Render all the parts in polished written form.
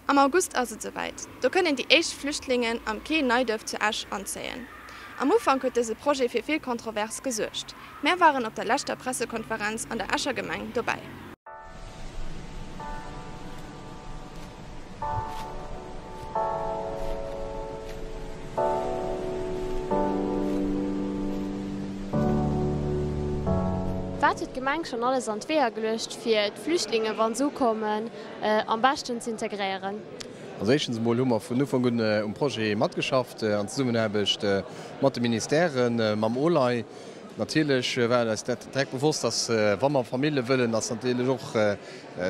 Am August ass et souwäit, do kënnen déi éischt Flüchtlingen am Quai Neiduerf zu Esch anzéien. Am Ufank huet dëse Projet fir vill Kontrovers gesuergt. Mär waren op der leschter Pressekonferenz an der Escher Gemeng dobäi. Wat huet d'Gemeng schonn alles an d'Weeër geluecht, fir d'Flüchtlingen, wa se ukommen, am beschten ze integréieren? Also éischtens emol hu mer vun Ufank un um Projet matgeschafft, an Zesummenaarbecht mat de Ministèren, mam OLAI. Natierlech war et eis direkt bewosst, dass wa mer Famillje wëllen, dass natierlech och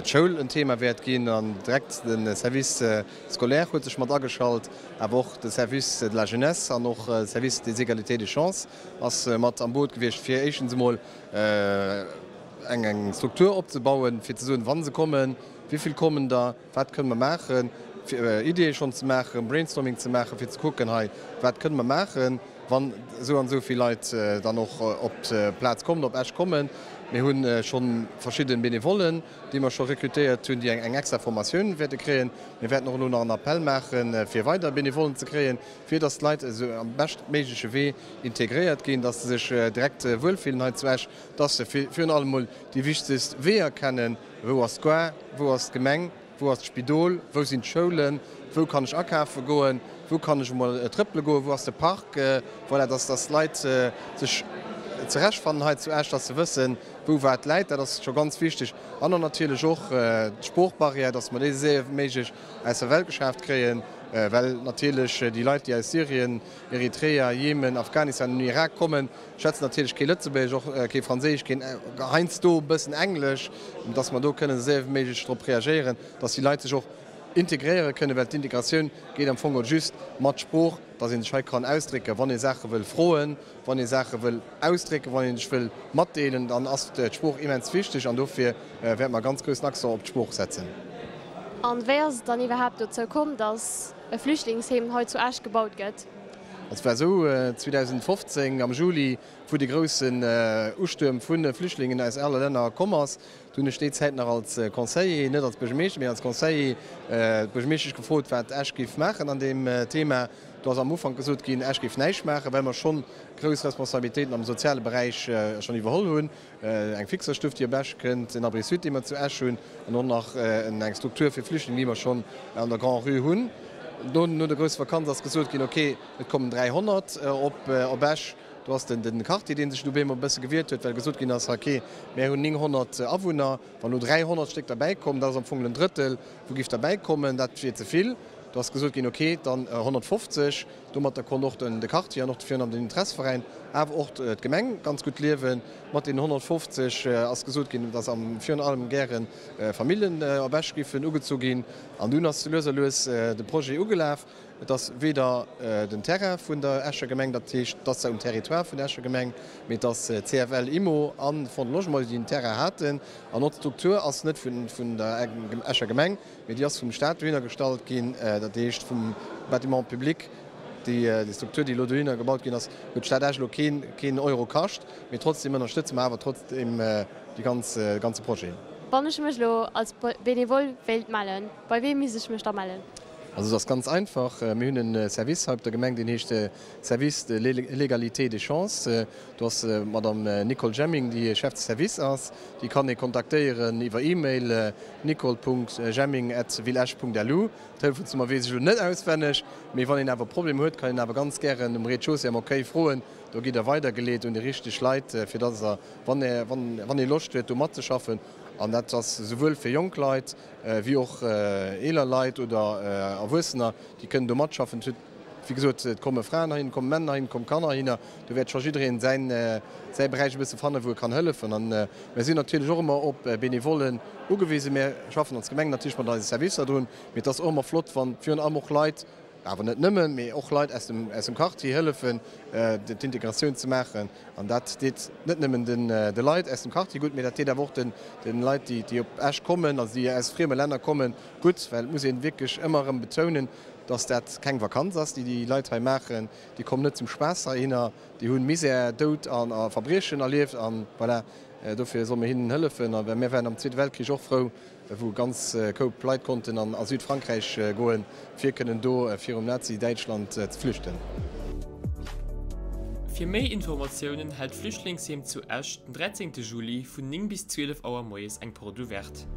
d'Schoul en Thema wäert ginn. An direkt de Service scolaire huet sech mat ageschalt, awer och de Service de la jeunesse an och de Service des égalités des chances ass mat am Boot gewiescht, fir éischtens emol eng Struktur opzebauen, fir ze soen, wa se kommen, wéi vill kommen der, wat kënne mer maachen, fir Ideeë schonn ze maachen, Brainstorming ze maachen, fir ze kucken, hei, wat kënne mer maachen, wann esou an esou vill Leit dann och op d'Plaz kommen, op Esch kommen. Mir hu scho verschidde Benevollen, déi mer scho rekrutéiert hunn, déi eng extra Formatioun wäerte kréien. Mir wäerten och elo nach en Appell maachen, fir weider Benevollen ze kréien, fir dass d'Leit esou am beschtméigleche Wee integréiert ginn, dass se sech direkt wuelfillen hei zu Esch, dass se virun allem mol déi wichtegst Weeër kennen, Wou ass d'Gare, wou ass d'Gemeng, wou ass d'Spidol, wou sinn d'Schoulen, wou kann ech akafe goen, wou kann ech emol trëppele goen, wou ass de Park. Voilà, dass dass d'Leit sech zerechtfannen hei zu Esch, dass se wëssen, wou wat läit, dat ass scho ganz wichteg. An dann natierlech och d'Sproochbarrière, dass mer déi esou séier wéi méiglech aus der Welt geschaaft kréien, well natierlech déi Leit, déi aus Syrien, Eritrea, Jemen, Afghanistan an Irak kommen, schwätzen natierlech kee Lëtzebuergesch, och kee Franséisch, keen, heiansdo e bëssen Englesch, dass mer do kënnen esou séier wéi méiglech drop reagéieren, dass déi Leit sech och integréiere kënnen, well d'Integratioun geet am Fong och just mat Sprooch, dass ee sech hei kann ausdrécken, wann ee Saache wëll froen, wann ee Saache wëll ausdrécken, wann ee sech wëll matdeelen, dann ass d'Sprooch immens wichteg an dofir wäerte mer ganz groussen Accent op d'Sprooch setzen. An wéi ass et dann iwwerhaapt dozou komm, dass e Flüchtlingsheem hei zu Esch gebaut gëtt? Et war esou, 2015 am Juli, wou de groussen Ustuerm vu Flüchtlingen aus alle Länner komm ass, do hunn ech déi Zäit nach als Conseiller, net als Buergermeeschter, mee als Conseiller, d'Buergermeeschtesch gefrot, wat Esch géif maachen an deem Thema. Do ass am Ufank gesot ginn, Esch géif näischt maachen, well mer schonn grouss Responsabilitéiten am soziale Beräich schonn iwwerholl hunn. Eng Fixerstuff, déi op Esch kënnt, en Abri Sud, dee mer zu Esch hunn, an och nach eng Struktur fir Flüchtlinge, déi mer schonn an der Grand-Rue hunn. No der grousser Vakanz ass gesot ginn, okay, et kommen 300 op Esch. Do ass den Quartier, dee sech du op eemol e bësse gewiert huet, well gesot ginn ass, okay, mär hunn 900 Awunner, wann elo 300 Stéck derbäikommen, dat ass am Fong en Drëttel, wou giff derbäikommen, dat wier ze vill. Do ass gesot ginn, okay, dann 150. Domatter konnt och de Quartier an och virun allem den Interesseveräin, awer och d'Gemeng ganz gutt liewen. Mat deenen 150 ass gesot ginn, dass virun allem gäre Familljen op Esch giffen ugezu ginn. An dunn ass lues a lues de Projet ugelaf. Et ass weder den Terrain vun der Escher Gemeng, dat heescht, et ass zwar um Territoire vun der Escher Gemeng, mee et ass CFL Immo a Fonds de Logement, déi den Terrain haten. An och d'Struktur ass net vun der Escher Gemeng, Mee déi ass vum Staat dohinner gestallt ginn, dat heescht vum Bâtiment public. Déi Struktur, déi elo dohinner gebaut ginn ass, huet d'Stad Esch elo keen Euro kascht. Mee trotzdem ënnerstëtze mer awer trotzdem dee ganze Projet. Wann ech mech elo als Benevole wéilt mellen, bei weem misst ech mech da mellen? Also et ass ganz einfach, Mir hunn e Service hei op der Gemeng, deen heescht Service de l'égalité des chances. Do ass d'Madame Nicole Jemming, déi Chef de service ass. Déi kann ee kontaktéieren iwwer E-Mail, nicole.jemming@villeesch.lu. D'Telefonsnummer weess ech elo net auswenneg, mee wann een awer Problemer huet, kann een awer ganz gären um Rez-de-chaussée am Accueil froen. Do gitt der weidergeleet un déi richteg Leit, fir dass der, wann ee Loscht huet do matzeschaffen, an dat ass esouwuel fir jonk Leit wéi och eeler Leit oder Erwuessener, déi kënnen do matschaffen. Wéi gesot, et komme Fraen heihin, et komme Männer heihin, et komme Kanner heihinner. Do wäert scho jiddereen säin, säi Beräich e bësse fannen, wou e kann hëllefen. An mir sinn natierlech och ëmmer op Benevollen ugewisen. Mir schaffen als Gemeng natierlech mat eise Servicer drun, mee et ass och ëmmer flott, wa virun allem och Leit, awer net nëmmen, mee och Leit aus dem, aus dem Quartier hëllefen, d'Integratioun ze maachen. An dat deet net nëmmen den, de Leit aus dem Quartier gutt, mee dat deet awer och den, den Leit, déi, déi op Esch kommen, also déi aus frieme Länner kommen, gutt. Well et muss ee wierklech ëmmer erëm betounen, dass dat keng Vakanz ass, déi déi Leit hei maachen. Déi kommen net zum Spaass heihinner, déi hunn Misär, Doud a Verbriechen erlieft an voilà. Dofir solle mir hinnen hëllefen. A mir waren am Zweete Weltkrich och frou, wou e ganz Koup Leit konnten a Südfrankräich goen, fir kënnen do virum Nazi-Däitschland ze flüchten. Fir méi Informatiounen hält d'Flüchtlingsheem zu Esch den 13 Juli vun 9 bis 12 Auer moies eng Porte ouverte.